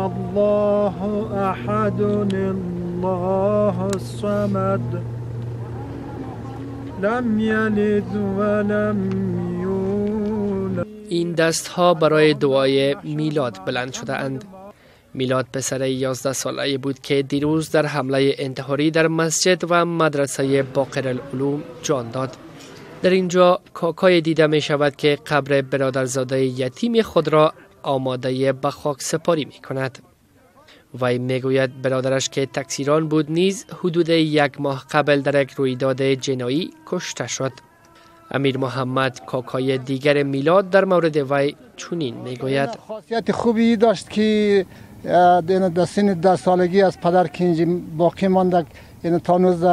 الله أحد الله الصمد لم یلد ولم یولد. این دستها برای دعای میلاد بلند شده اند. میلاد پسر 11 ساله بود که دیروز در حمله انتحاری در مسجد و مدرسه باقر العلوم جان داد. در اینجا کاکای دیده می شود که قبر برادرزاده یتیم خود را آماده به خاک سپاری می کند. وی می گوید برادرش که تکسیران بود نیز حدود 1 ماه قبل در یک رویداد جنایی کشته شد. امیر محمد کاکای دیگر میلاد در مورد وی چنین می گوید: خاصیت خوبی داشت که در سن 10 سالگی از پدر که اینجا باقی مانده، یعنی تا هنوز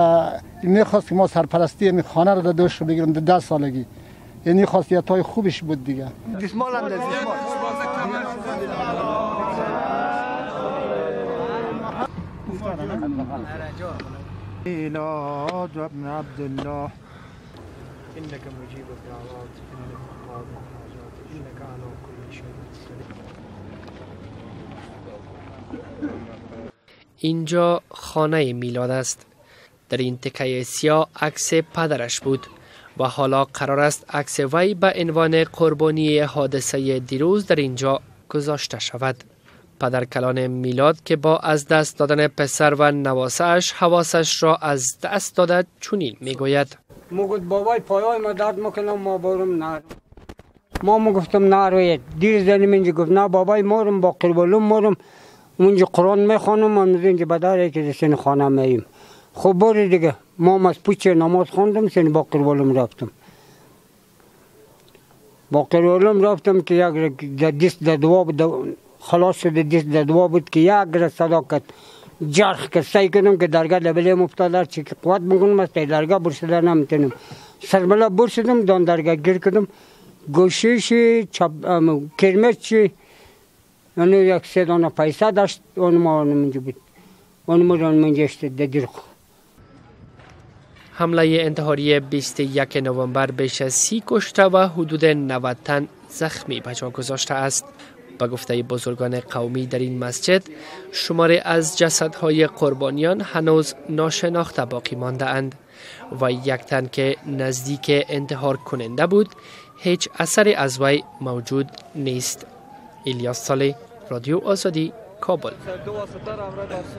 میخواست که ما سرپرستی می خانه رو در دوش بگیریم در 10 سالگی. یعنی خاصیت های خوبش بود دیگه. میلاد ابن عبدالله انك مجيب الدعوات انك قاضي الحاجات انك على كل شيء قدير. اینجا خانه میلاد است. در این تکه سیاه عکس پدرش بود و حالا قرار است عکس وی به عنوان قربانی حادثه دیروز در اینجا گذاشته شود. پدر کلان میلاد که با از دست دادن پسر و نواسه‌اش حواسش را از دست داده چنین میگوید: مگوت بابای پایای ما درد میکنم، ما برم نه. ما مگفتم نه روید دیر زنیم اینجا. گفت نه بابای مورم با قربالوم مورم اونجا قرآن میخوانم، اینجا به در که سن خانه میریم. خب باری دیگه ما از پوچه نماز خواندم، سن با قربالوم رفتم. با قربالوم رفتم که یک دست در دعا بود، خلاص شده دست در دعا بود که یک را صدا کرد جرخ که سعی کردم که درگاه لبله مفتاده چی که قوت بکنم از درگاه برسیده نمیتونم. سرملا برسیدم دان درگاه گیر کردم گوشیش چپ کرمز چی یعنی یک سه دانه پیسه داشت، اون ما اونجا بود، اون ما اونجا دیر. حمله انتحاری 21 نوامبر بیش از 30 کشته و حدود 90 تن زخمی به جا گذاشته است. به گفته بزرگان قومی در این مسجد شماری از جسدهای قربانیان هنوز ناشناخته باقی مانده اند و یک تن که نزدیک انتحار کننده بود هیچ اثری از وی موجود نیست. الیاس صالح، رادیو آزادی، کابل.